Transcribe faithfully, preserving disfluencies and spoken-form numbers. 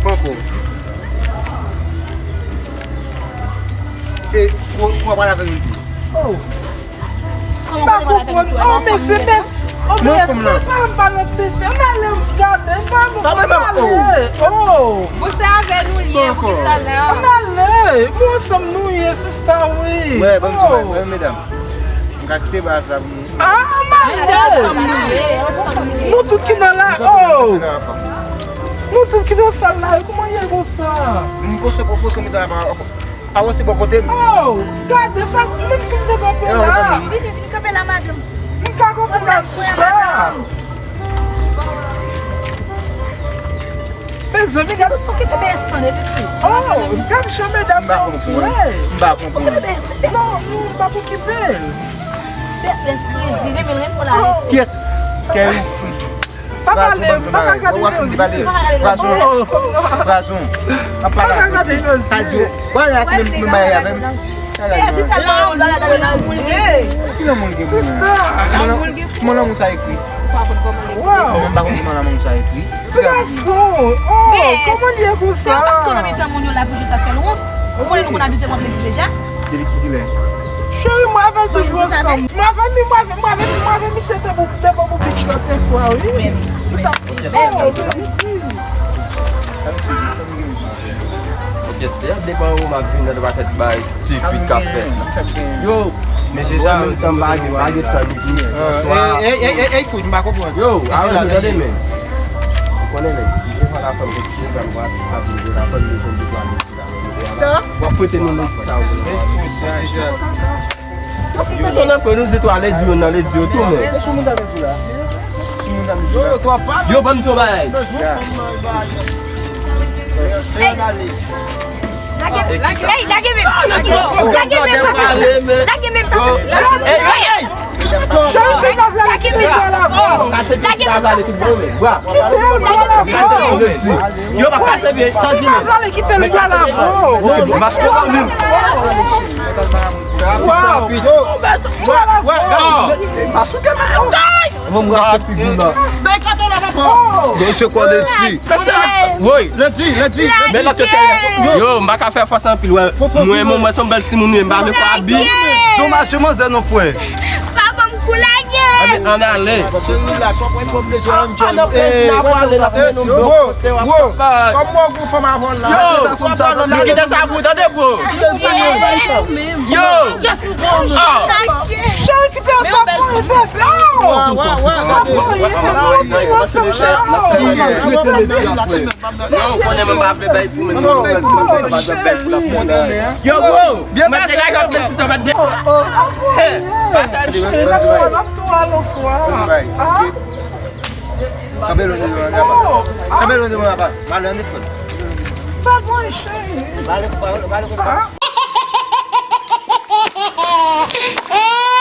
Ankò. E, ou, ou pa pale avè nou tou. Oh. M pa konprann. Oh, mesye, mesye. Oh, mesye, mesye, m pa lòt mesye. M ale, m gade, m pa, m ale. Oh. Bon, se avè nou li ye, poukisa la? M ale. Bon, ansanm nou ye, sista, wi. Wè, ban m ti bagay, wè, medam. M ka kite baz la pou nou. Ah, m ale. Nou tout ki nan la, oh. Nou tout ki nan sal la, kòman ye konsa? M poste pou poste, m ta pa. Avanse bò kote m. Oh, gade sa, menm si m te kanpe la. Vini, vini kanpe la, madanm. M ka kanpe la, sista. Mezanmi, gade. Ou kite B S tande, pitit fi. Oh, gade jan medam nan fre. M pa konprann. Ou kite B S tande. Non, non, m p ap okipe l. B S prezire, men renmen pou la. Kiyès? Kiyès? Pa pale, m pa ka gade nan zye. Pwazon, pwazon. M pa ka gade nan zye. Wè, la se menm bagay avè m. Ki lanmou l gen pou mwen? Kòman lanmou sa ekri? Mwen menm pa konn kòman lanmou sa ekri. Ti gason, oh, kòman l ye konsa? Se pa paske w nan mitan moun yo la pou jis ap fè l wont. Ou konnen nou konn abitye pran plezi deja. Depi kilè? Cheri, mwen avè l toujou ansanm. Mwen avè li, mwen avè, mwen avè, mwen avè misye te pou, te pou beach lòt fwa, wi. Li t ap, oh, mèsi. Kèste, ap depan ou, m ap vin nan pakèt bay stupid k ap fèt la. Yo, mesye sa menm tan m pa gen, pa gen tan li vini. Ey, ey, ey, ey, fout, m pa konprann. Yo, avan nou tande men. Ou konnen men, devan la fanm gen ti pwoblèm, w ap vin la fanm bezwen de twa. Sa? W ap prete nou ledi sa ou. Yo, fè nou nan kwen nou de twa ledi yo nan ledi yo tou men. Yo, ban m di yon bagay. Lage, lage, ey, lage men. Lage men, lage men. Lage men, pase. Lage. Ey, ey, ey. Cheri, se pa vle li kite l pral avè w. Kase pye, se pa vle tout bon men. Bra. Kite l pral avè w. Yo, pa kase pye, sa di men. Se pa vle li kite l pral avè w. Maske pa menm. Wow. Yo. Pral avè w. Masouke men. Bon, m rache figi la. Bay katon la, papa. Bon, se kwa ledi? Woy. Ledi, ledi, ledi. Men lòt yo tèlè. Yo, m pa ka fè fòs anpil, wè. Mwen, mwen, mwen, se yon bèl timoun, men m pa vle fè abi. Domaj, manzè non, frè. Pa ban m kou lage. Ann ale. Cheri, rilaks, w ap wè pwoblèm de zòn. Ah, non, prèz la, pale, la, pale, non, bro. Kòm mwen, gwo fanm avè w la. Yo, nou kite sa pou tande, bro. Yo. Ah. Cheri, kite sa pou bebe. Wè, wè, wè. Sa pou bebe. Yo, ou konnen mwen pa vle bay pou mwen, mwen pa vle bay pou la fondè. Yo, bro, mwen te gay kòk lesi sa mèt de. Cheri, n ap tou al yon fwa. Ah. Kanpe lwen de mwen apa. Kanpe lwen de mwen apa. Malè an defòn. Sa bon, cheri. Malè, malè, malè.